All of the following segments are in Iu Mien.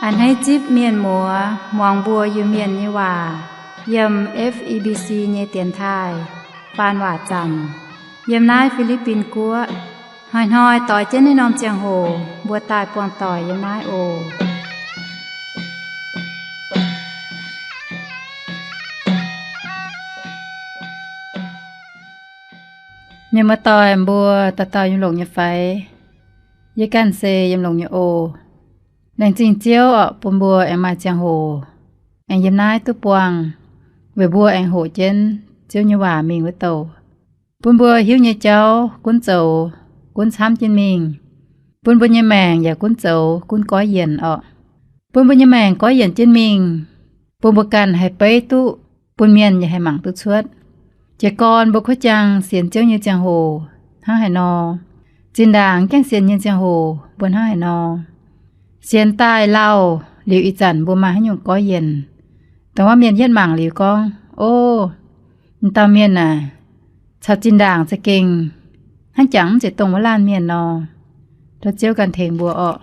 A'hneiv zipv mienh muoz muangx mbuo Iu-Mienh nyei waac yiem F E B C nyei dienx taaih faan waac zanc yiem naaiv Fi^li^bin Guoqv. Hnoi-hnoi doix jienv naaiv norm ziangh hoc mbuo daaih buangh doic yiem naaiv oc. Mienh muoz-doic mbuo dauh dauh yiem longx nyei fai? Yie ganh se yiem longx nyei oc. Laengz zingh Ziouv orqc, bun mbuo aengx maaih ziangh hoc aengx yiem naaiv duqv buangh, weic mbuo aengx hoqc jienv Ziouv nyei waac mingh wuov douh. Bun mbuo hiuv nyei jauv gunv zoux, gunv camv jienv mingh. Bun mbuo nyei maengc yaac gunv zoux, gunv goiv yienc orqc. Bun mbuo nyei maengc goiv yienc jienv mingh, bun mbuo ganh haih beiv duqv, bun mienh yaac haih mangc duqv cuotv. Jiez gorn mbuo kuotv jangx sienx Ziouv nyei ziangh hoc hnangv haaix nor, zinh ndaangc gaengh sienx nyei ziangh hoc mbuo hnangv haaix nor. Sienx daaih lauh liuz ih zanc mbuo maaih haaix nyungc goiv yienc, dongh wuov mienh yietv mangc liuz gorngv, O, m'dauh mienh aac, caux zinh ndaangc za'gengh hnangv jangx mv zeiz dongh wuov laanh mienh nor. Tov Ziouv ganh tengx mbuo orqc.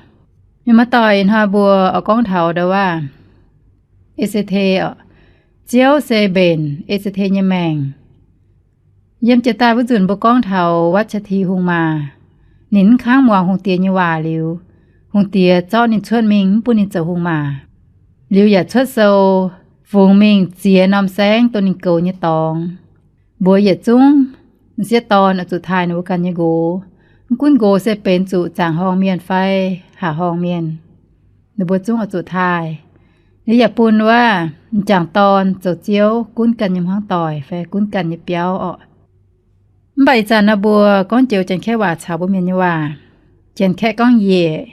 Mienh muoz-doic, ih hnoi mbuo oix gorngv taux ndau wuov E^se^te orqc. Ziouv se mbenc E^se^te nyei maengc. Yiem jiex daaih wuov nzunc mbuo gorngv taux Vatv^saa^ti Hungh Maac. Ninh mv kangv muangx hungh diex nyei waac liuz, hungh diex zorqv ninh cuotv mingh mv bun ninh zoux hungh maac. Liuz yaac cuotv sou fungx mingh ziex norm saengv dongh ninh goux nyei dorngx. Mbuox yietc zungv m'sieqv dorn oix zuqc taaih ninh mbuo ganh nyei nqox. Mv gunv nqox se benx zuqc zaangc horngh mienh fai haac horngh mienh, ninh mbuo zungv oix zuqc taaih. Liuz yaac bun wuov m'jangc dorn zoux ziouv gunv ganh nyei hmuangv doic fai gunv ganh nyei biauv orqc. Mv baac ih zanc nor mbuo gorngv joux Janx-Kaeqv waac caux mbuo Mienh nyei waac. Janx-Kaeqv gorngv yec.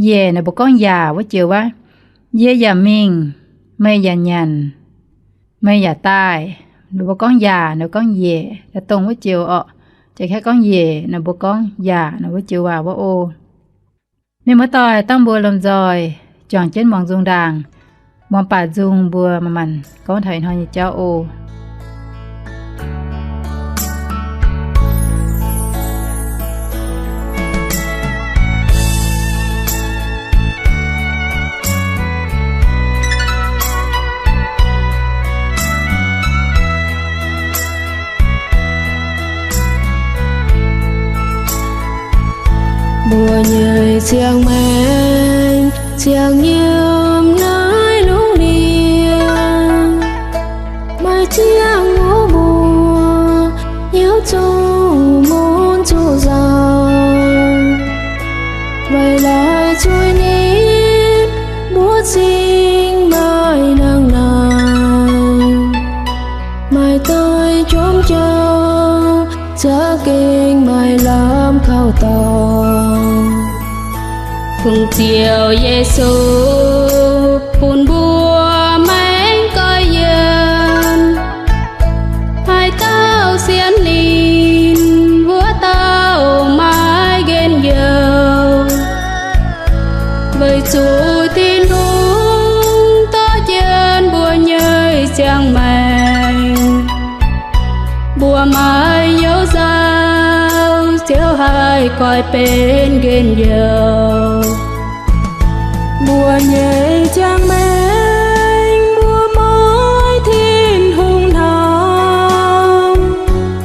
Yec naaic mbuo gorngv yaac wuov joux wuov. Yie yaac mingh, meih yaac nyanc, meih yaac daaih. Naaic mbuo gorngv yaac, naaic mbuo gorngv yec. Daaih dongh wuov joux orqc. Janx-Kaeqv gorngv yec, naaic mbuo gorngv yaac, naaic wuov joux waac wuov oc. Mienh muoz-doic, dangh mbuo lomh nzoih juangc jienv muangx nzung ndaangc. Muangx baac nzung mbuo manc-manc gorngv taux ih hnoi nyei jauv oc. Mbuo nyei ziangh maengc ziangh nyiemv naaiv lungh ndiev, maaih ziangh hoc mbuo hnyouv zungv mun zuqc nzauh. Weic laaix zuiz nitv mbuo cingx maaih nangh naaic, maaih doix jomc jauv za'gengh maaih lamh kaux dorngx. Hungh Ziouv Yesu bun mbuo maengx goiv yienc, haaix dauh sienx ninh, wuov dauh maiv nqemh youz. Weic zuqc Tin-Hungh dorh jienv mbuo nyei ziangh maengc, mbuo maiv youz nzauh, Ziouv haih goiv benx nqemh youz. Mbuo nyei ziangh maengc mbuo maiv Tin-Hungh hnamv,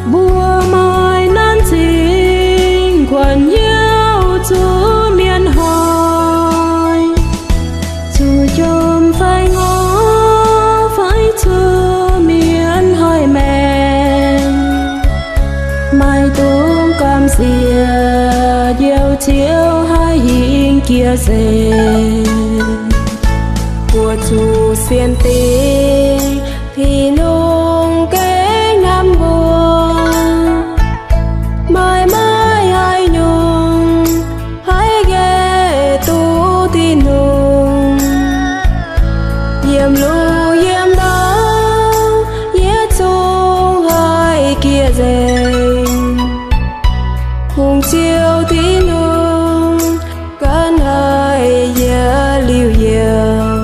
mbuo maaih nanv cingx kuonx youh zuqc mienh hnoi. Zuqc jomc fai ngorc fai zuqc mienh hnoi maengc, maiv dungx gamh nziex Njoux Ziouv haih hingh jiex nzengc. Mbuo zuqc sienx dingc Tin-Hungh gengh hnamv mbuo, maiv maaih haaix nyungc haih nqaeh duqv Tin-Hungh. Yiem lungh yiem ndau, yietc zungv haih jiex nzengc. Hungh Ziouv Tin-Hungh ganh haih yietc liuz yiem.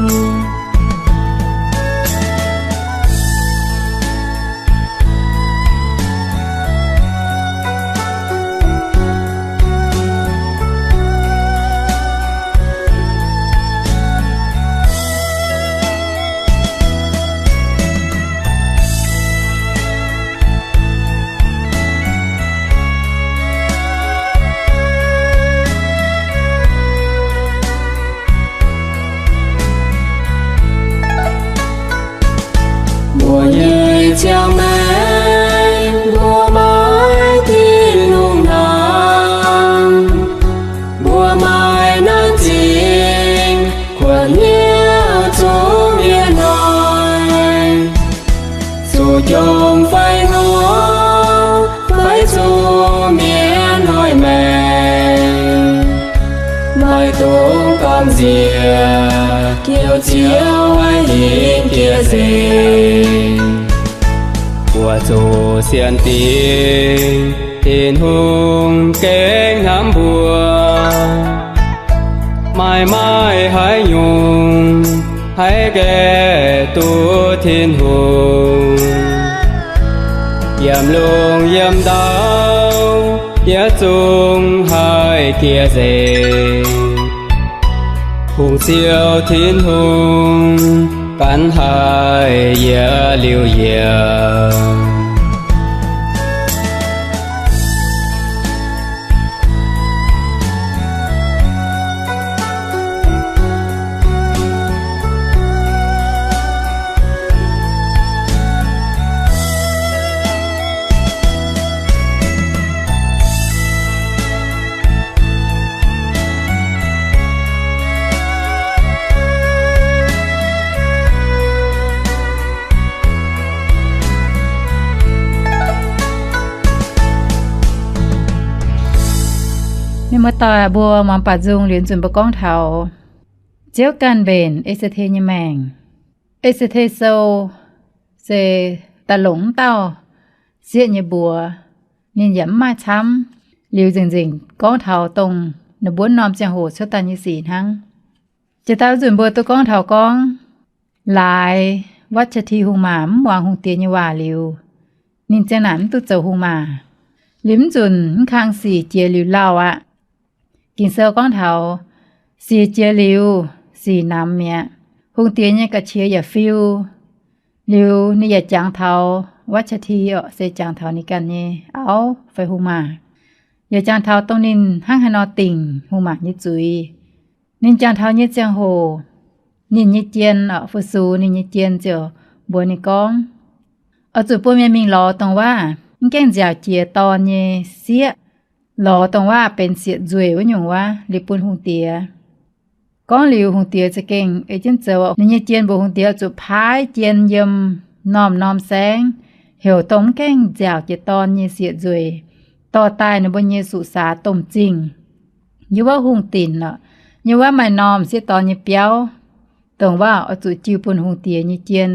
nziex, Giouv Ziouv haiz yie nyei nzengc. Buoz-zoh sienx diex, Tin-Hungh gengh hnamv mbuo. Maaih maaih haaix nyungc, haiz gaeqv duqv Tin-Hungh. Yiem lungh yiem ndau, yietc zungv haih jiex nzengc. Hungh Ziouv Tin-Hungh, ganh haih yietc liuz yietc. Mienh muoz-doic mbuo muangx baaux nzung liuz nzunc mbuo gorngv taux Ziouv ganh mbenc E^se^te nyei maengc. E^se^te Sou se daaih longc mv dauh sieqv nyei mbuox, ninh yaac mv maaih camv. Liuz nzengc-nzengc gorngv taux dongh ninh mbuo norm ziangh hoc cuotv daaih nyei sic hnangv. Jiex daaih wuov nzunc mbuo duqv gorngv taux gorngv, laaix Watc^tia^ti Hungh Maac mv muangx hungh diex nyei waac liuz, ninh ziang naaic mv duqv zoux hungh maac. Liuz mv nzunc mv kang sic jiex liuz lauh aqv. Ging-Sou gorngv taux sic jiex liuz, sic namx mi'aqv. Hungh diex nyei ga'qiex yaac fiu. Liuz ninh yaac jangx taux Watc^tia^ti orqc, se jangx taux ninh ganh nyei auv fai hungh maac, yaac jangx taux dongh ninh hnangv haaix nor dingc hungh maac nyei zuiz. Ninh jangx taux nyei ziangh hoc, ninh nyei jien orqc, fu-sux ninh nyei jien ziouc mbuox ninh gorngv, oix zuqc bun mienh mingh lorz dongh waac mv gaengh nziaauc jiex dorn nyei sieqv, lorz dongh waac benx sieqv nzueic wuov nyungc waac liuz bun hungh diex. Gorngv liuz hungh diex za'gengh ei jienv zoux. Ninh nyei jien mbuox hungh diex oix zuqc paaiv jien yiem norm-norm saengv, heuc dongh mv gaengh nziaauc jiex dorn nyei sieqv nzueic dorh daaih ninh mbuo nyei Suqc Saax Domh Zingh. Yiem wuov hungh dinc orqc, yiem wuov maaih normh sieqv dorn nyei biauv, dongh waac oix zuqc jiu bun hungh diex nyei jien,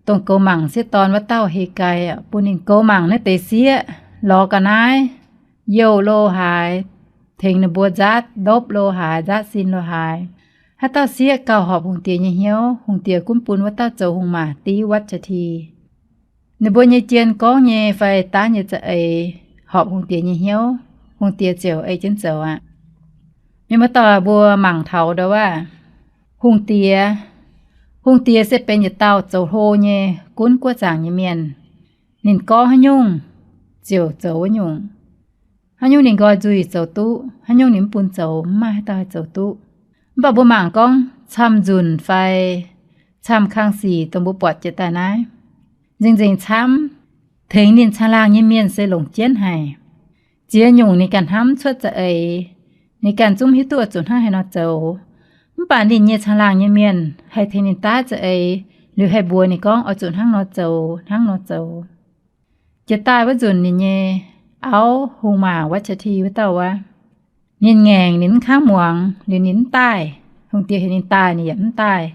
dongh goux mangc sieqv dorn wuov dauh Hegai, bun ninh goux mangc naaiv deix sieqv, lorz ga'naaiv, youh lo haaix, tengx ninh mbuo nzaatv ndopv lo haaix, nzaatv sin lo haaix. Haaix dauh sieqv gauh horpc hungh diex nyei hnyouv, hungh diex gunv bun wuov dauh zoux hungh maac div Watc^tia^ti. Ninh mbuo nyei jien gorngv nyei fai daav nyei za'eix horpc hungh diex nyei hnyouv, hungh diex ziouc ei jienv zoux aqv. Mienh muoz-doic mbuo mangc taux ndau waac, hungh diex, hungh diex se benx yietc dauh zoux hlo nyei gunv guoqv zaangc nyei mienh. Ninh gorngv haaix nyungc ziouc zoux wuov nyungc. Haaix nyungc ninh nqoi nzuih zoux duqv, haaix nyungc ninh mv bun zoux, mv maaih haaix dauh haih zoux duqv. Mv baac mbuo mangc gorngv camv-nzunc fai camv-kang sic dongh mbuo buatc jiex daaih naaiv, nzengc-nzengc camv, tengx ninh caangh laangh nyei mienh se longc jienv haic. Ziex nyungc ninh ganh hnamv cuotv za'eix, ninh ganh zungv hiuv duqv oix zuqc hnangv haaix nor zoux. Mv baac ninh nyei caangh laangh nyei mienh haih tengx ninh daav za'eix, liuz haih mbuox ninh gorngv oix zuqc hnangv nor zoux, hnangv nor zoux. Jiex daaih wuov nzunc ninh nyei auv, hungh maac Watc^tia^ti wuov dauh wuov, ninh ngaengc, ninh mv kangv muangx, liuz ninh mv daaih. Hungh diex heuc ninh daaih, ninh yaac mv daaih.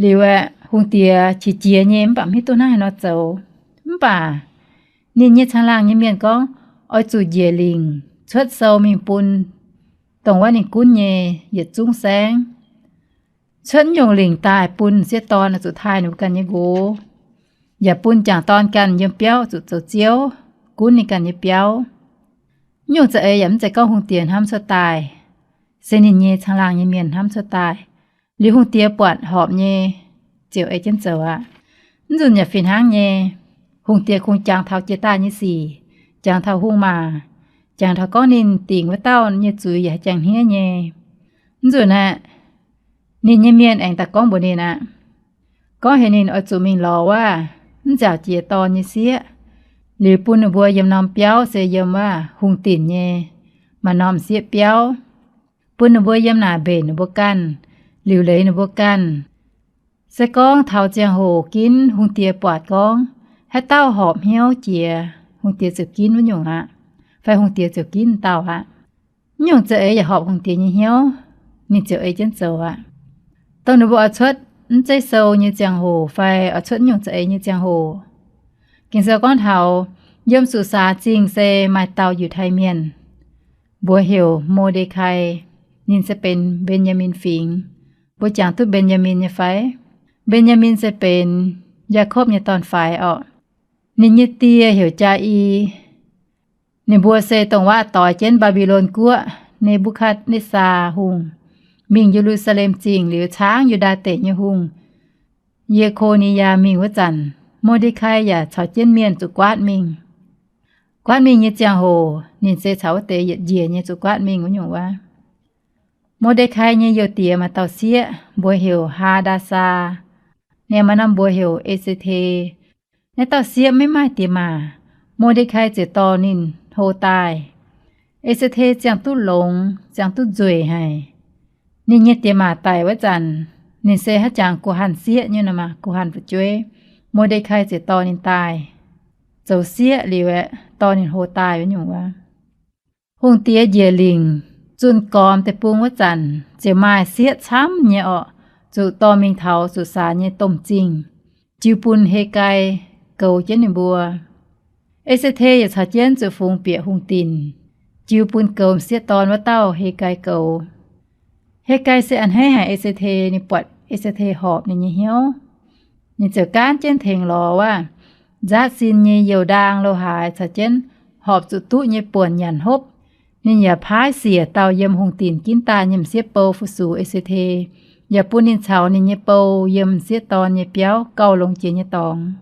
Liuz aeqv, hungh diex qiex jiez nyei mv baac mv hiuv duqv hnangv haaix nor zoux. Mv baac ninh nyei caangh laangh nyei mienh gorngv oix zuqc njiec lingc cuotv sou mingh bun dongh wuov ninh gunv nyei yietc zungv saengv. Cuotv nyungc lingc daaih bun sieqv dorn oix zuqc taaih ninh mbuo ganh nyei nqox, yaac bun jangc dorn ganh yiem biauv zuqc zoux ziouv, gunv ninh ganh nyei biauv. Nyungc za'eix yaac mv zeiz gorngv hungh diex hnamv cuotv daaih, se ninh nyei caangh laangh nyei mienh hnamv cuotv daaih. Liuz hungh diex buatc horpc nyei, ziouc ei jienv zoux aqv. Mv nzunc yaac fih hnangv nyei, hungh diex kungx jangx taux jiex daaih nyei sic, jangx taux hungh maac, jangx taux gorngv ninh dingc wuov dauh nyei zuiz yaac haih jangx hniev nyei. Mv nzunc aeqv, ninh nyei mienh aengx daaih gorngv mbuox ninh aqv. Gorngv heuc ninh oix zuqc mingh lorz wuov mv nziaauc jiex dorn nyei sieqv, liuz bun ninh mbuo yiem norm biauv se yiem wuov hungh dinc nyei maaih normh sieqv biauv, bun ninh mbuo yiem naaic mbenc ninh mbuo ganh, liuc leiz ninh mbuo ganh. Se gorngv taux ziangh hoc ginv hungh diex buatc gorngv haaix dauh horpc hnyouv jiex, hungh diex ziouc ginv wuov nyungc aqv, fai hungh diex ziouc ginv dauh aqv. Mv nyungc za'eix yaac horpc hungh diex nyei hnyouv, ninh ziouc ei jienv zoux aqv. Dongh ninh mbuo oix cuotv mv zeiv sou nyei ziangh hoc fai oix cuotv nyungc za'eix nyei ziangh hoc, Ging-Sou gorngv taux yiem Suqsaax Zingh se maaih dauh Yiutai Mienh, mbuox heuc Mo^nde^kai. Ninh se benx Mben^yaa^min Fingx. Mbuo jangx duqv Mben^yaa^min nyei fai? Mben^yaa^min se benx Yaakopv nyei dorn-faix orqc. Ninh nyei die heuc Jaa^i. Ninh mbuo se dongh waac doix jienv Mbaa^mbi^lon guoqv Ne^mbu^katv^netv^saa Hungh mingh Ye^lu^saa^lem Zingh liuz caangv Yu^ndaa Deic nyei hungh, Ye^ko^ni^yaa, mingh wuov zanc, Mo^nde^kai yaac caux jienv mienh zuqc guaatv mingh. Guaatv mingh nyei ziangh hoc ninh se caux wuov deix yietc njiec nyei zuqc guaatv mingh wuov nyungc wuov. Mo^nde^kai nyei youh diex maaih dauh sieqv mbuox heuc Haa^ndaa^saa. Ninh maaih norm mbuox heuc E^se^te. Naaiv dauh sieqv maiv maaih diex maac, Mo^nde^kai ziouc dorh ninh hlo daaih. E^se^te ziangh duqv longx, ziangh duqv nzueic haic. Ninh nyei diex maac daic wuov zanc, ninh se haaix jangx guh hanh sieqv nyei nor maah, guh hanh fu'jueiv. Mo^nde^kai ziouc dorh ninh daaih, zoux sieqv liuz aeqv, dorh ninh hlo daaih wuov nyungc wuov. Hungh diex njiec lingc zunh gormx deic-bung wuov zanc, ziouc maaih sieqv camv nyei orqc, zuqc dorh mingh taux Suqsaax nyei domh zingh, jiu bun Hegai goux jienv ninh mbuo. E^se^te yaac caux jienv zuqc fungx bieqc hungh dinc, jiu bun goux m'sieqv dorn wuov dauh Hegai goux. Hegai se a'hneiv haic E^se^te, ninh buatc E^se^te horpc ninh nyei hnyouv, ninh ziouc gaanv jienv tengx lorz wuov nzaatv sin nyei youh ndaang lo haaix caux jienv horpc zuqc duqv nyei buonc nyanc hopv. Ninh yaac paaiv siec dauh yiem hungh dinc ginv daaih nyei m'sieqv bou fu-sux E^se^te, yaac bun ninh caux ninh nyei bou yiem m'sieqv dorn nyei biauv gauh longx jiex nyei dorngx.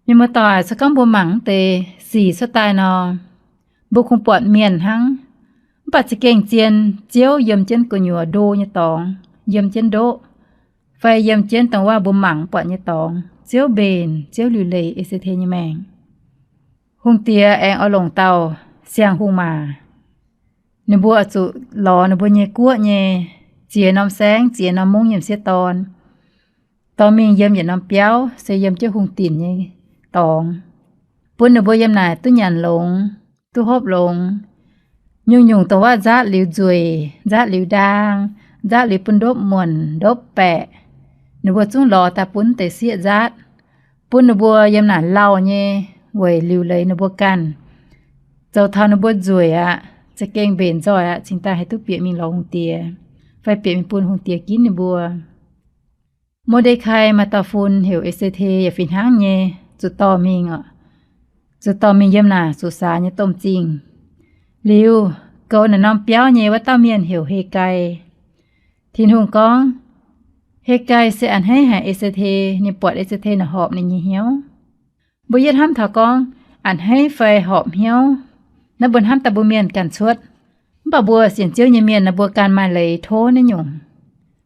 Mienh muoz-doic, se gorngv mbuo mangc wuov deix sic cuotv daaih nor, mbuo kungx buatc mienh hnangv. Mv baac za'gengh zien Ziouv yiem jienv gu'nyuoz ndo nyei dorngx, yiem jienv ndoqv, fai yiem jienv dongh waac mbuo mangc buatc nyei dorngx, Ziouv mbenc, Ziouv liuc leiz E^se^te nyei maengc. Hungh diex aengx oix longc dauh siang-hungh maac. Ninh mbuo oix zuqc lorz ninh mbuo nyei guoqv nyei ziex norm saengv, ziex norm mungv nyei m'sieqv dorn, dorh mingh yiem yietc norm biauv, se yiem jienv hungh dinc nyei dorngx, bun ninh mbuo yiem naaic duqv nyanc longx, duqv hopv longx. Nyungc-nyungc dongh waac nzaatv liuz nzueic, nzaatv liuz ndaang, nzaatv liuz bun ndopv muonc ndopv baeqc, ninh mbuo zungv lorz daaih bun deix sieqv nzaatv, bun ninh mbuo yiem naaic lauh nyei weic liuc leiz ninh mbuo ganh, zoux taux ninh mbuo nzueic aqv, za'gengh mbenc nzoih aqv, cingx daaih haih duqv bieqc mingh lorz hungh diex, fai bieqc mingh bun hungh diex ginv ninh mbuo. Mo^nde^kai maaih dauh fun heuc E^se^te yaac fih hnangv nyei, zuqc dorh mingh oc. Zuqc dorh mingh yiem naaic Suqsaax nyei domh zingh. Liuz, goux naaic norm biauv nyei wuov dauh mienh heuc Hegai. Tin-Hungh gorngv, Hegai se a'hneiv haic E^se^te, ninh buatc E^se^te naaic horpc ninh nyei hnyouv. Mbuo yietv hnamv taux gorngv a'hneiv fai horpc hnyouv, naaiv mbuo hnamv daaih mbuo mienh ganh cuotv. Mv baac mbuo sienx Ziouv nyei mienh naaiv, mbuo ganh maaih leiz tov naaiv nyungc,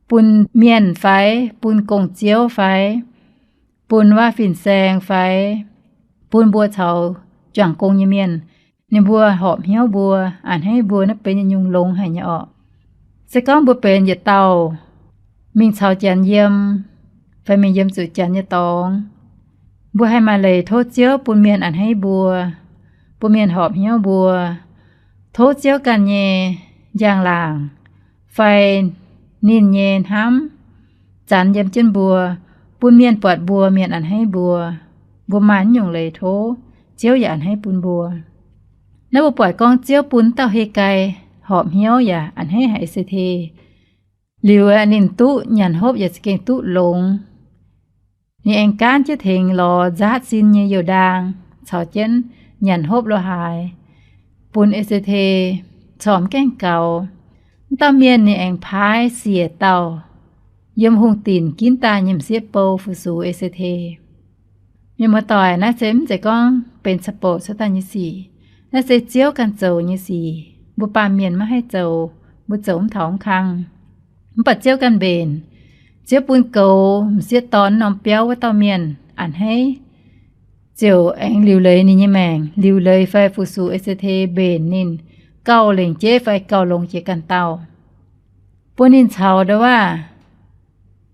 bun mienh fai bun gong-ziouv fai bun waac fin-saeng fai bun mbuo caux juangc gong nyei mienh, ninh mbuo horpc hnyouv mbuo, a'hneiv mbuo, naaiv benx yietc nyungc longx haic nyei orqc. Se gorngv mbuo benx yietc dauh mingh caux Janx yiem fai mingh yiem zuqc Janx nyei dorngx, mbuo haih maaih leiz tov Ziouv bun mienh a'hneiv mbuo, bun mienh horpc hnyouv mbuo. Tov Ziouv ganh nyei njang-laangc fai ninh nyei hnamv zanx yiem jienv mbuo, bun mienh buatc mbuo, mienh a'hneiv mbuo. Mbuo maaih naaiv nyungc leiz tov, Ziouv yaac a'hneiv bun mbuo. Naaiv mbuo buatc gorngv Ziouv bun dauh Hegai horpc hnyouv yaac a'hneiv haic E^se^te. Liuz aeqv, ninh duqv nyanc hopv yaac za'gengh duqv longx. Ninh aengx gaanv jienv tengx lorz nzaatv sin nyei youh ndaang caux jienv nyanc hopv lo haaix bun E^se^te corc mv gaengh gaux. Wuov dauh mienh ninh aengx paaiv siec dauh yiem hungh dinc ginv daaih nyei m'sieqv bou fu-sux E^se^te. Mienh muoz-doic, naaiv se mv zeiz gorngv benx ca'bouc cuotv daaih nyei sic. Naaiv se Ziouv ganh zoux nyei sic. Mbuo baamh mienh maiv haih zoux, mbuo zoux mv taux mv kang. Mv baac Ziouv ganh mbenc. Ziouv bun goux m'sieqv dorn norm biauv wuov dauh mienh a'hneiv, ziouc aengx liuc leiz ninh nyei maengc, liuc leiz fai fu-sux E^se^te mbenc ninh gauh lengc jeiv fai gauh longx jiex ganh dauh. Bun ninh caux ndau wuov,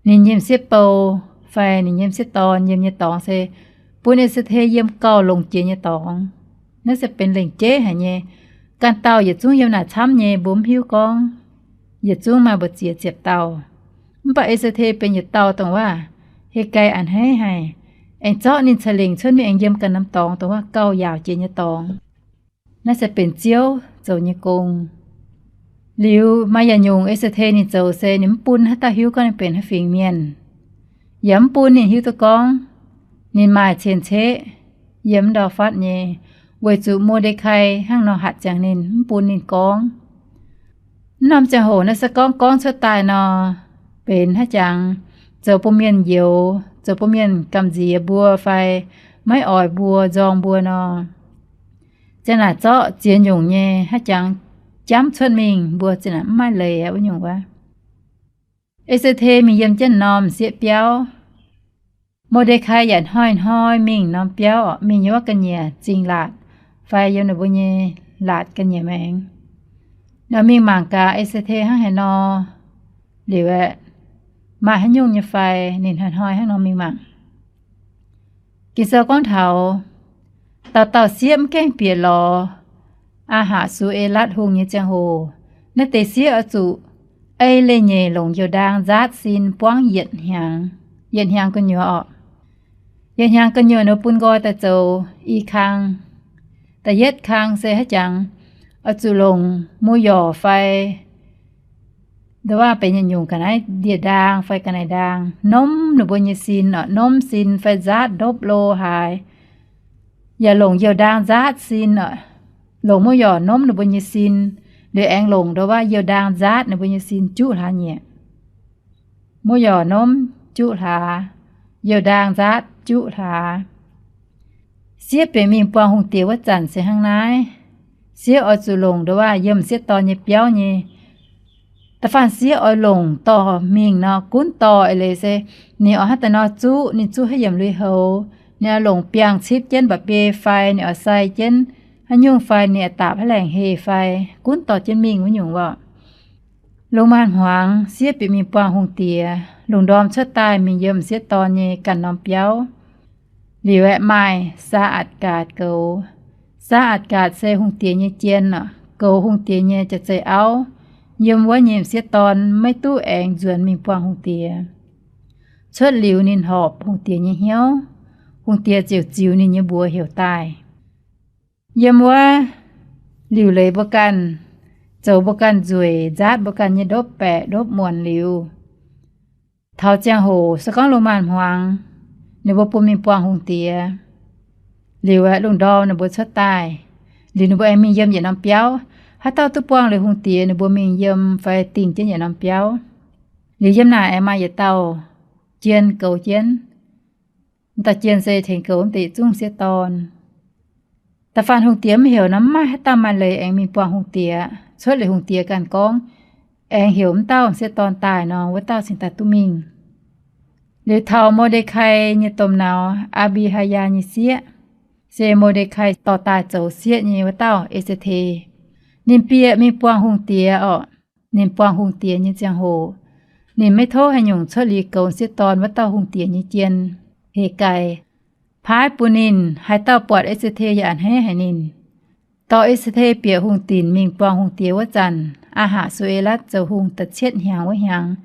ninh nyei m'sieqv bou fai ninh nyei m'sieqv dorn yiem nyei dorngx se bun E^se^te yiem gauh longx jiex nyei dorngx. Naaiv se benx lengc jeiv haic nyei. Ganh dauh yietc zungv yiem naaic camv nyei, mbuo mv hiuv gorngv yietc zungv maaih mbu'ziex ziepc dauh. Mv baac E^se^te benx yietc dauh dongh waac Hegai a'hneiv haic, aengx zorqv ninh ceix lengc cuotv mingh aengx yiem ganh norm dorngx dongh waac gauh yaauc jiex nyei dorngx. Naaiv se benx Ziouv zoux nyei gong. Liuz maaih yietc nyungc E^se^te ninh zoux se ninh mv bun haaix dauh hiuv gorngv ninh benx haaix fingx mienh, yaac mv bun ninh hiuv duqv gorngv ninh maaih cien-ceqv yiem ndau fatv nyei, weic zuqc Mo^nde^kai hnangv nor hatc ziangx ninh, mv bun ninh gorngv. Mv norm ziangh hoc naaiv se gorngv gorngv cuotv daaih nor, benx haaix jangx zoux bun mienh youx, zoux bun mienh gamh nziex mbuo fai maiv oix mbuo, nzorng mbuo nor, ziang naaic zorqv ziex nyungc nyei haaix jangx jamv cuotv mingh, mbuo ziang naaic mv maaih leiz aqv wuov nyungc wuov. E^se^te mingh yiem jienv norm m'sieqv biauv. Mo^nde^kai yaac hnoi-hnoi mingh norm biauv oc, mingh yiem wuov ga'nyiec zingh laatc fai yiem ninh mbuo nyei laatc ga'nyiec maengx. Nor mingh mangc gaax E^se^te hnangv haaix nor, liuz aeqv, maaih haaix nyungc nyei fai, ninh hnoi-hnoi hnangv nor mingh mangc. Ging-Sou gorngv taux dauh dauh sieqv mv gaengh bieqc lorz Aa^hatc^su^e^latv Hungh nyei ziangh hoc, naaiv deix sieqv oix zuqc ei leiz-nyeic longc youh ndaang nzaatv sin buangv yietc hnyangx, yietc hnyangx gu'nyuoz orqc. Yietc hnyangx gu'nyuoz ninh bun nqoi daaih zoux i kang. Da'yietv kang se haaix jangx, oix zuqc longc mu^yorc fai nduov waac benx yietc nyungc ga'naaiv ndie-ndaang fai ga'naaiv ndaang, nomv ninh mbuo nyei sin orqc, nomv sin fai nzaatv ndopv lo haaix, yaac longc youh ndaang nzaatv sin orqc, longc mu^yorc nomv ninh mbuo nyei sin, liuz aengx longc nduov waac youh ndaang nzaatv ninh mbuo nyei sin juqv hlaax nyieqc. Mu^yorc nomv juqv hlaax, youh ndaang nzaatv juqv hlaax. Sieqv bieqc mingh buangh hungh diex wuov zanc se hnangv naaiv. Sieqv oix zuqc longc nduov waac yiem m'sieqv dorn nyei biauv nyei. Da'faanh sieqv oix longc dorh mingh nor, gunv dorh eix leiz se ninh oix hnangv daaih nor zuqv, ninh zuqv haaix yiemc lui-houx, ninh oix longc biangh cipv jienv mba'biei fai ninh oix sai jienv haaix nyungc fai ninh oix daapc haaix laengc heh fai, gunv dorh jienv mingh wuov nyungc orqc. Lungh maanz-hmuangx sieqv bieqc mingh buangh hungh diex, lungh ndorm cuotv daaih mingh yiem m'sieqv dorn nyei ganh norm biauv. Liuz aeqv, maaih Saa^atc^gatc goux. Saa^atc^gatc se hungh diex nyei jien orqc, goux hungh diex nyei jaax-zeih auv. Yiem wuov nyei m'sieqv dorn maiv duqv aengx nzuonx mingh buangh hungh diex. Cuotv liuz ninh horpc hungh diex nyei hnyouv, hungh diex ziouc ziux ninh nyei mbuox heuc daaih. Yiem wuov liuc leiz mbuo ganh, zoux mbuo ganh nzueic, nzaatv mbuo ganh nyei ndopv baeqc ndopv muonc liuz, taux ziangh hoc se gorngv lungh maanz hmuangx, ninh mbuo bun mingh buangh hungh diex. Liuz aeqv, lungh ndorm ninh mbuo cuotv daaih, liuz ninh mbuo aengx mingh yiem yietc norm biauv. Haaix dauh duqv buangh liuz hungh diex, ninh mbuo mingh yiem fai dingh jienv yietc norm biauv. Liuz yiem naaic aengx maaih yietc dauh jien goux jienv. Dauh jien se tengx goux wuov deix zungv m'sieqv dorn. Da'faanh hungh diex mv heuc nor, mv maaih haaix dauh maaih leiz aengx mingh buangh hungh diex. Cuotv liuz hungh diex ganh gorngv, aengx heuc mv dauh m'sieqv dorn daaih nor, wuov dauh cingx daaih duqv mingh. Liuz taux Mo^nde^kai nyei domh nauz, Aa^mbi^haa^yaa nyei sieqv, se Mo^nde^kai dorh daaih zoux sieqv nyei wuov dauh, E^se^te, ninh bieqc mingh buangh hungh diex orqc. Ninh buangh hungh diex nyei ziangh hoc, ninh maiv tov haaix nyungc cuotv liuz goux m'sieqv dorn wuov dauh hungh diex nyei jien, Hegai, paaiv bun ninh. Haaix dauh buatc E^se^te yaac a'hneiv haic ninh. Dorh E^se^te bieqc hungh dinc mingh buangh hungh diex wuov zanc, Aa^hatc^su^e^latv zoux hungh da'cietv hnyangx wuov hnyangx,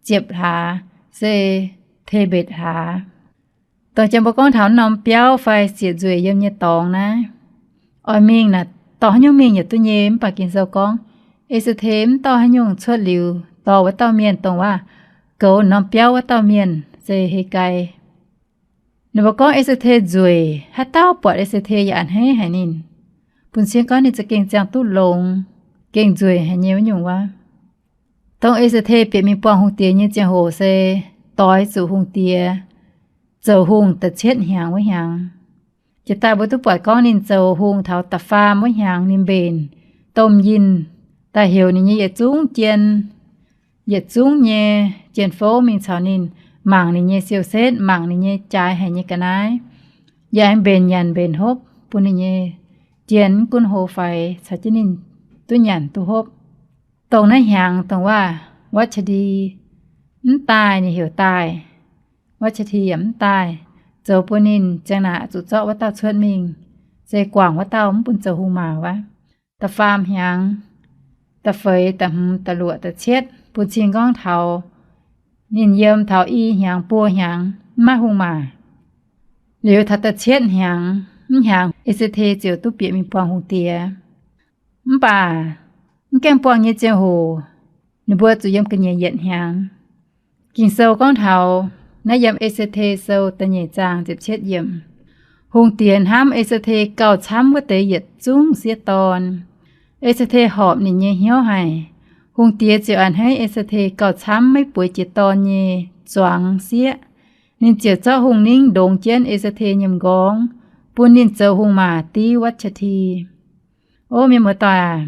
ziepc hlaax, se Tebetc hlaax. Dongh jang mbuo gorngv taux norm biauv fai siec nzueic yiem nyei dorngx naaiv, oix mingh naaic dorh haaix nyungc mingh yaac duqv nyei. Mv baac Ging-Sou gorngv, E^se^te mv dorh haaix nyungc cuotv liuz dorh wuov dauh mienh, dongh waac goux norm biauv wuov dauh mienh se Hegai. Ninh mbuo gorngv E^se^te nzueic, haaix dauh buatc E^se^te yaac a'hneiv haic ninh, bun cing gorngv ninh za'gengh ziangh duqv longx, gengh nzueic haic nyei wuov nyungc wuov. Dongh E^se^te bieqc mingh buangh hungh diex nyei ziangh hoc se doix zuqc hungh diex zoux hungh da'cietv hnyangx wuov hnyangx. Jiex daaih mbuo duqv buatc gorngv ninh zoux hungh taux da'faam wuov hnyangx ninh mbenc domh yinh daaih heuc ninh nyei yietc zungv jien, yietc zungv nyei jien-fouv mingh caux ninh, mangc ninh nyei siou-setv, mangc ninh nyei jaaix haic nyei ga'naaiv, yaac aengx mbenc nyanc mbenc hopv bun ninh nyei jien mv gunv hlo faix caux jienv ninh duqv nyanc duqv hopv. Dongh naaiv hnyangx dongh waac Watc^ti mv daaih, ninh heuc daaih, Watc^ti yaac mv daaih, zoux bun ninh ziang naaic zuqc zorqv wuov dauh cuotv mingh, se guangc wuov dauh mv bun zoux hungh maauc wuov. Da'faam hnyangx, da'feix, da'hmz, da'luoqc, da'cietv, bun cing gorngv taux ninh yiem taux i hnyangx buo hnyangx maiv hungh maac. Liuz taux da'cietv hnyangx, mv hnyangx E^se^te ziouc duqv bieqc mingh buangh hungh diex. Mv baac mv gaengh buangh nyei ziangh hoc, ninh mbuo zuqc yiem ga'nyiec yietc hnyangx. Ging-Sou gorngv taux naaiv yiem E^se^te Sou da'nyeic zaang ziepc cietv yiemc, hungh diex hnamv E^se^te gauh camv wuov deix yietc zungv sieqv dorn. E^se^te horpc ninh nyei hnyouv haic. Hungh diex ziouc a'hneiv E^se^te gauh camv maiv bueix jiex dorn nyei zuangx sieqv. Ninh ziouc zorqv hungh ningv ndongx jienv E^se^te nyei m'nqorngv, bun ninh zoux hungh maac div Watc^taa^ti. O mienh muoz-doic aac,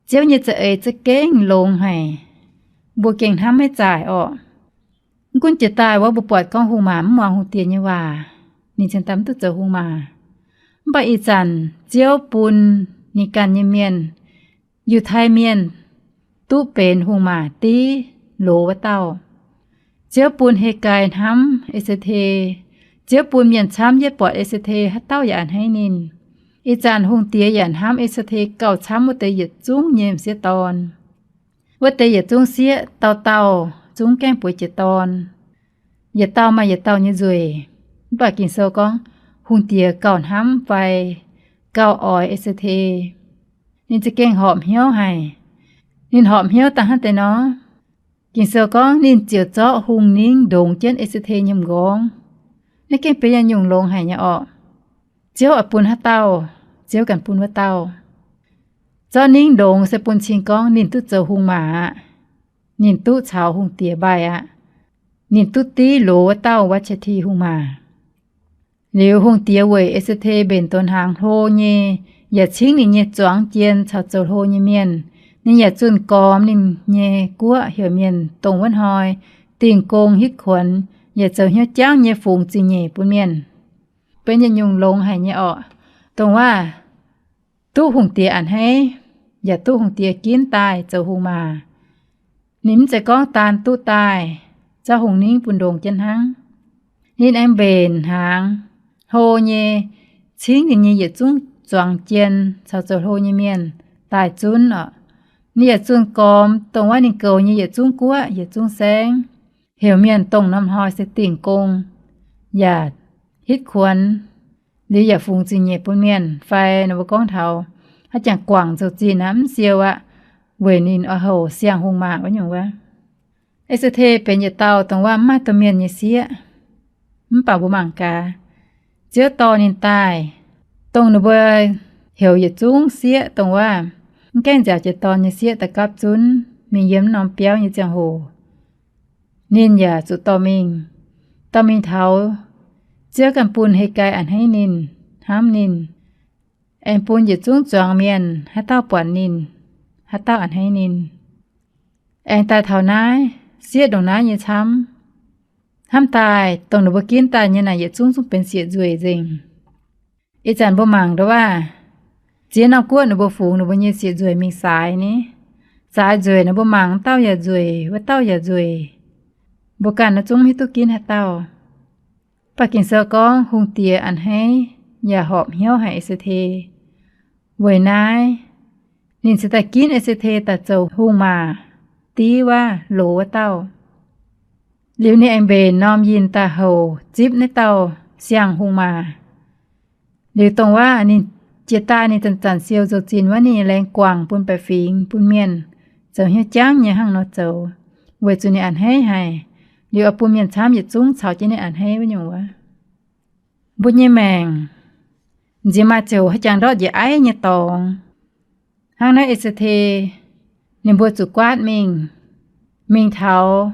Ziouv nyei za'eix za'gengh longx haic. Mbuo gengh hnamv maiv zaaic orqc. Mv gunv jiex daaih wuov mbuo buatc gorngv hungh maac mv muangx hungh diex nyei waac, ninh cingx daaih mv duqv zoux hungh maac. Mv baac ih zanc Ziouv bun ninh ganh nyei mienh, Yiutai Mienh, duqv benx hungh maac div loz wuov dauh. Ziouv bun Hegai hnamv E^se^te. Ziouv bun mienh camv yietv buatc E^se^te haaix dauh yaac a'hneiv ninh. Ih zanc hungh diex yaac hnamv E^se^te gauh camv wuov deix yietc zungv nyei m'sieqv dorn. Wuov deix yietc zungv sieqv dauh dauh zungv gaengh bueix jiex dorn. Yietc dauh maaih yietc dauh nyei nzueic. Mv baac Ging-Sou gorngv hungh diex gauh hnamv fai gauh oix E^se^te. Ninh za'gengh horpc hnyouv haic. Ninh horpc hnyouv da'hnangv deix nor, Ging-Sou gorngv ninh ziouc zorqv hungh ningv ndongx jienv E^se^te nyei m'nqorngv. Naaiv gengh benx yietc nyungc longx haic nyei orqc. Ziouv oix bun haaix dauh, Ziouv ganh bun wuov dauh. Zorqv ningv ndongx se bun cing gorngv ninh duqv zoux hungh maac aqv. Ninh duqv caux hungh diex mbaih aqv. Ninh duqv div loz wuov dauh Watc^taa^ti hungh maac. Liuz hungh diex weic E^se^te mbenc donx hnaangx hlo nyei, yaac cingv ninh nyei zuangx jien caux zoux hlo nyei mienh. Ninh yaac zunh gormx ninh nyei guoqv heuc mienh dongh wuov hnoi dingh gong hitv kuonx, yaac zoux hnyouv jangv nyei fungx zingh nyeic bun mienh. Benx yietc nyungc longx haic nyei orqc. Dongh wuov duqv hungh diex a'hneiv, yaac duqv hungh diex ginv daaih zoux hungh maac. Ninh mv zeiz gorngv daan duqv daaih zorqv hungh ningv bun ndongx jienv hnangv. Ninh aengx mbenc hnaangx hlo nyei, cingv ninh nyei yietc zungv zuangx jien caux zoux hlo nyei mienh daaih zunv orqc. Ninh yaac zunh gormx dongh wuov ninh goux nyei yietc zungv guoqv yietc zungv saengv, heuc mienh dongh norm hnoi se dingh gong, yaac hitv kuonx, liuz yaac fungx zingh nyeic bun mienh fai nor mbuo gorngv taux haaix jangx guangc zoux zinh aqv, mv siou aqv, weic ninh oix houc siang-hungh maac wuov nyungc wuov. E^se^te benx yietc dauh dongh wuov mv maaih domh mienh nyei sieqv. Mv baac mbuo mangc gaax, Ziouv dorh ninh daaih, dongh ninh mbuo heuc yietc zungv sieqv dongh wuov mv gaengh nziaauc jiex dorn nyei sieqv daaih gapv zunv mingh yiem norm biauv nyei ziangh hoc, ninh yaac zuqc dorh mingh. Dorh mingh taux, Ziouv ganh bun Hegai a'hneiv ninh, hnamv ninh, aengx bun yietc zungv zuangx mienh haaix dauh buatc ninh, haaix dauh a'hneiv ninh. Aengx daaih taux naaiv, sieqv ndongc naaiv nyei camv. Hnamv daaih dongh ninh mbuo ginv daaih nyei naaic yietc zungv zungv benx sieqv nzueic nzengc. Ih zanc mbuo mangc ndouv waac, ziex norm guoqv ninh mbuo fungx ninh mbuo nyei sieqv nzueic mingh saaix ni. Saaix nzueic nor mbuo mangc wuov dauh yaac nzueic, wuov dauh yaac nzueic. Mbuo ganh naaiv zungv mv hiuv duqv ginv haaix dauh. Mv baac Ging-Sou gorngv hungh diex a'hneiv yaac horpc hnyouv haic E^se^te. Weic naaiv, ninh cingx daaih ginv E^se^te daaih zoux hungh maac div wuov loz wuov dauh. Liuz ninh aengx mbenc norm yinh daaih houc zipv naaiv dauh siang-hungh maac. Liuz dongh wuov ninh jiex daaih ninh zanc-zanc siou zoux zinh wuov ninh laengz guangc bun baeqc fingx bun mienh zoux hnyouv jangv nyei hnangv nor zoux, weic zuqc ninh a'hneiv haic. Liuz oix bun mienh camv yietc zungv caux jienv ninh a'hneiv wuov nyungc wuov. Mbuo nyei maengc nziex maaih ziouc haaix jangx ndortv njiec aiv nyei dorngx. Hnangv naaiv E^se^te, ninh mbuo zuqc guaatv mingh, mingh taux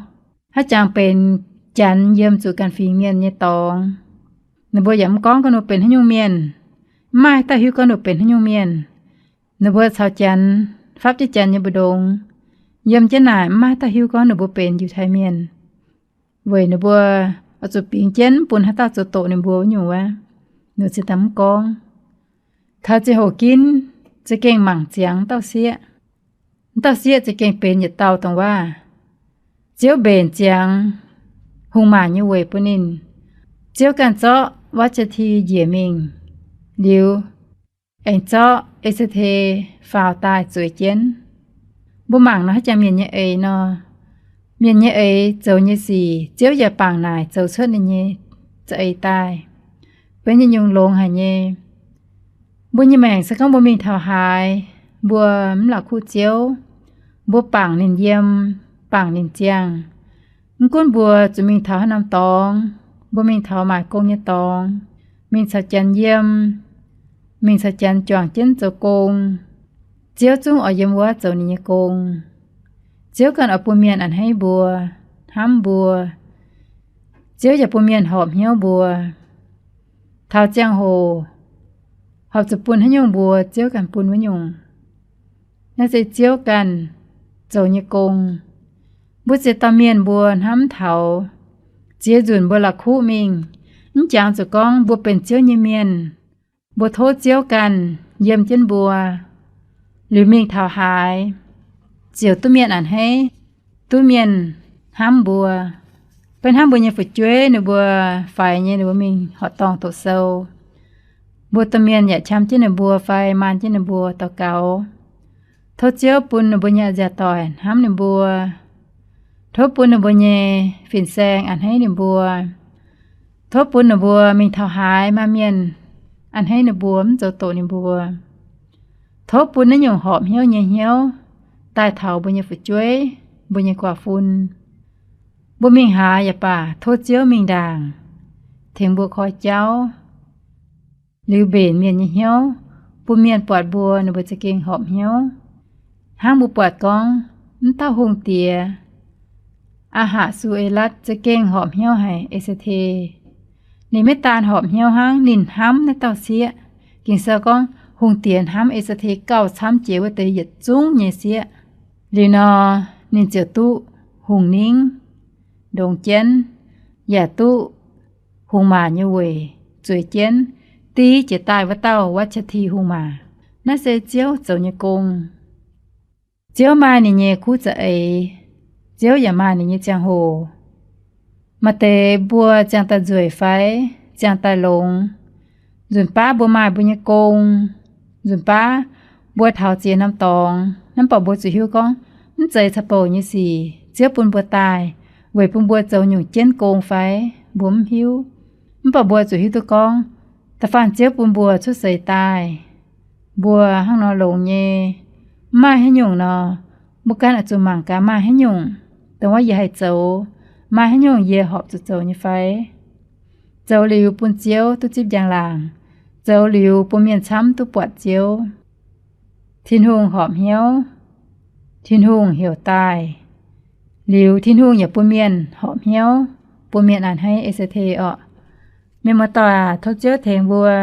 haaix jangx benx janx yiem zuqc ganh fingx mienh nyei dorngx. Ninh mbuo yaac mv gorngv gorngv ninh mbuo benx haaix nyungc mienh. Mv maaih haaix dauh hiuv gorngv ninh mbuo benx haaix nyungc mienh. Ninh mbuo caux janx fapv jienv janx nyei mbu'ndongx. Yiem jienv naaic mv maaih haaix dauh hiuv gorngv ninh mbuo benx Yiutai Mienh, weic ninh mbuo oix zuqc bingx jienv mv bun haaix dauh zoux doqc ninh mbuo wuov nyungc wuov. Ninh cingx daaih mv gorngv. Taux ziangh hoc ginv za'gengh mangc ziangx dauh sieqv. Dauh sieqv za'gengh benx yietc dauh dongh waac Ziouv mbenc ziangx hungh maac nyei weic bun ninh. Ziouv ganh zorqv Waatc^ti njiec mingh, liuz aengx zorqv E^se^te faaux daaih zueiz jienv. Mbuo mangc nor haaix jangx mienh nyei eix nor, mienh nyei eix zoux nyei sic, Ziouv yaac bangc naaic zoux cuotv ninh nyei za'eix daaih. Benx yietc nyungc longx haic nyei. Mbuo nyei maengc se gorngv mbuo mingh taux haaix, mbuo mv la'kuqv Ziouv, mbuo bangc ninh yiem, bangc ninh ziangh. Mv gunv mbuo zuqc mingh taux haaix norm dorngx, mbuo mingh taux maaic gong nyei dorngx, mingh caux janx yiem, mingh caux janx juangc jienv zoux gong, Ziouv zungv oix yiem wuov zoux ninh nyei gong. Ziouv ganh oix bun mienh a'hneiv mbuo, hnamv mbuo. Ziouv yaac bun mienh horpc hnyouv mbuo. Taux ziangh hoc horpc zuqc bun haaix nyungc mbuo, Ziouv ganh bun wuov nyungc. Naaiv se Ziouv ganh zoux nyei gong. Mbuo ziex dauh mienh mbuo hnamv taux ziex nzunc mbuo la'kuqv mingh, mv jangx zuqc gorngv mbuo benx Ziouv nyei mienh, mbuo tov Ziouv ganh yiem jienv mbuo. Liuz mingh taux haaix, ziouc duqv mienh a'hneiv, duqv mienh hnamv mbuo. Beiv hnamv mbuo nyei fu'jueiv ninh mbuo faix nyei, ninh mbuo mingh horqc dorngh doqc sou, mbuo domh mienh yaac qam jienv ninh mbuo fai maan jienv ninh mbuo daux gaux. Tov Ziouv bun ninh mbuo nyei a'nziaauc doic hnamv ninh mbuo. Tov bun ninh mbuo nyei fin-saeng a'hneiv ninh mbuo. Tov bun ninh mbuo mingh taux haaix maaih mienh a'hneiv ninh mbuo, mv zoux doqc ninh mbuo. Tov bun naaiv nyungc horpc hnyouv nyei hnyouv daaih taux mbuo nyei fu'jueiv, mbuo nyei guaax fun. Mbuo mingh haaix yaac baac tov Ziouv mingh ndaangc, tengx mbuo koi jauv. Liuz mbenc mienh nyei hnyouv, bun mienh buatc mbuo, ninh mbuo za'gengh horpc hnyouv. Hnangv mbuo buatc gorngv, mv dauh hungh diex, Aa^hatc^su^e^latv, za'gengh horpc hnyouv haic E^se^te. Ninh maiv daan horpc hnyouv hnangv, ninh hnamv naaiv dauh sieqv. Ging-Sou gorngv hungh diex hnamv E^se^te gauh camv jiex wuov deix yietc zungv nyei sieqv. Liuz nor, ninh ziouc duqv hungh ningv ndongx jienv, yaac duqv hungh maac nyei weic zueiz jienv, div jiez daaih wuov dauh Vatv^qa^ti hungh maac. Naaiv se Ziouv zoux nyei gong. Ziouv maaih ninh nyei kuv za'eix. Ziouv yaac maaih ninh nyei ziangh hoc. Maaih deix mbuo ziangh daaih nzueic fai ziangh daaih longx, nzunc baav mbuo maaih mbuo nyei gong, nzunc baav mbuo taux ziex norm dorngx, mv baac mbuo zuqc hiuv gorngv mv zeiz caux bouc nyei sic Ziouv bun mbuo daaih weic bun mbuo zoux nyungc jienv gong fai, mbuo mv hiuv. Mv baac mbuo zuqc hiuv duqv gorngv da'faanh Ziouv bun mbuo cuotv seix daaih, mbuo hnangv nor longx nyei. Mv maaih haaix nyungc nor, mbuo ganh oix zuqc mangc gaax maaih haaix nyungc dongh wuov yie haih zoux, maaih haaix nyungc yie horpc zuqc zoux nyei fai. Zoux liuz bun Ziouv duqv zipv njang-laangc, zoux liuz bun mienh camv duqv buatc Ziouv. Tin-Hungh horpc hnyouv, Tin-Hungh heuc daaih. Liuz Tin-Hungh yaac bun mienh horpc hnyouv, bun mienh a'hneiv E^se^te orqc. Mienh muoz-doic aac, tov Ziouv tengx mbuo,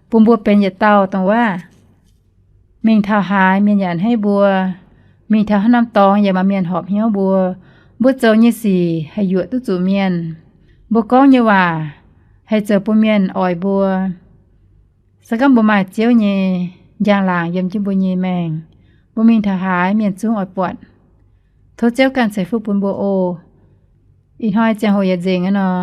bun mbuo benx yietc dauh dongh wuov. Mingh taux haaix mienh yaac a'hneiv mbuo. Mingh taux haaix norm dorngx yaac maaih mienh horpc hnyouv mbuo. Mbuo zoux nyei sic haih yuoqc duqv zuqc mienh. Mbuo gorngv nyei waac haih zoux bun mienh oix mbuo. Se gorngv mbuo maaih Ziouv nyei njang-laangc yiem jienv mbuo nyei maengc, mbuo mingh taux haaix mienh zungv oix buatc. Tov Ziouv ganh ceix fuqv bun mbuo oc. Ih hnoi ziangh hoc yietc nzengc aqv nor,